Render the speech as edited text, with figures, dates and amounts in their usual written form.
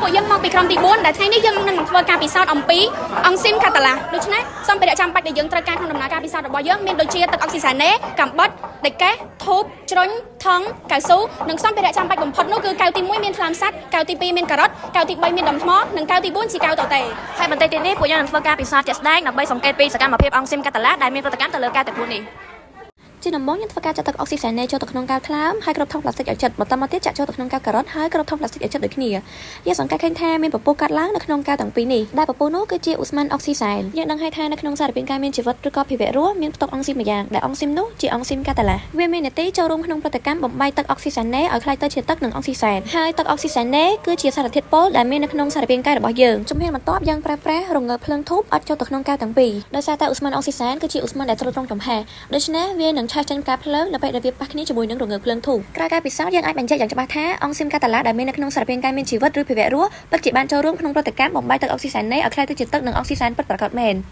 ពួកយើងមកពីក្រុមទី4ដែលថ្ងៃនេះយើងនឹងធ្វើការពិសោធន៍អំពីអង់ស៊ីមកាតាឡាដូច្នេះសម្ភារៈចាំបាច់ដែលយើងត្រូវការក្នុងដំណើរការពិសោធន៍របស់យើងមានដូចជាទឹកអុកស៊ីសែនេកាំបិតដែកេសធូបជ្រុញថង់កៅស៊ូនិងសម្ភារៈចាំបាច់បំផុតនោះគឺកែវទី1មានថ្លើមសត្វកែវទី2មានការ៉ុតកែវទី3មានដុំថ្មនិងកែវទី4ជាកែវតតេ ហើយបន្តិចទៀតនេះពួកយើងនឹងធ្វើការពិសោធន៍ជាក់ស្ដែងដើម្បីសង្កេតពីសកម្មភាពអង់ស៊ីមកាតាឡាដែលមានប្រតិកម្មទៅលើកែវទាំង4នេះ ជាដំបូងយើងធ្វើការចាក់ទឹកអុកស៊ីសែនេចូលទៅក្នុងកែវថ្លើមហើយគ្របថង់ប្លាស្ទិកឲ្យជិតបន្តមកទៀតចាក់ចូលទៅក្នុងកែវការ៉ុតហើយគ្របថង់ប្លាស្ទិកឲ្យជិតដូចគ្នាយើងសង្កេតឃើញថាមានពពុះកាត់ឡើងនៅក្នុងកែវទាំងពីរនេះដែលពពុះនោះគឺជាឧស្ម័នអុកស៊ីសែនយើងដឹងហើយថានៅក្នុងសារពាង្គកាយមានជីវិតឬក៏ភាវៈរស់មានផ្ទុកអង់ស៊ីមម្យ៉ាងដែលអង់ស៊ីមនោះជាអង់ស៊ីមកាតាឡាវាមាននាទីចូលរួមក្នុងប្រតិកម្មបំបែកទឹកអុកស៊ីសែនេឲ្យក្លាយទៅជាទឹកនិងអុកស៊ីសែនហើយទឹកអុកស៊ីសែនេគឺជាសារធាតុពុលដែលមាននៅក្នុងសារពាង្គកាយរបស់យើងជំហានបន្ទាប់យើងប្រើប្រាស់រងើភ្លើងធូបអត់ចូលទៅក្នុងកែវទាំងពីរដោយសារតែឧស្ម័នអុកស៊ីសែនគឺជាឧស្ម័នដែលទ្រទ្រង់ចំហេះដូច្នេះវានឹងឆេះចេញផ្កាភ្លើងនៅពេលដែលវាប៉ះគ្នាជាមួយនឹងរងើភ្លើងធូបក្រោយការពិសោធន៍យើងអាចបញ្ជាក់យ៉ាងច្បាស់ថាអង់ស៊ីមកាតាឡាដែលមាននៅក្នុងសារពាង្គកាយមានជីវិតឬភាវៈរស់ពិតជាបានចូលរួមក្នុងប្រតិកម្មបំបែកទឹកអុកស៊ីសែននេឲ្យក្លាយទៅជាទឹកនិងអុកស៊ីសែនពិតប្រាកដមែន។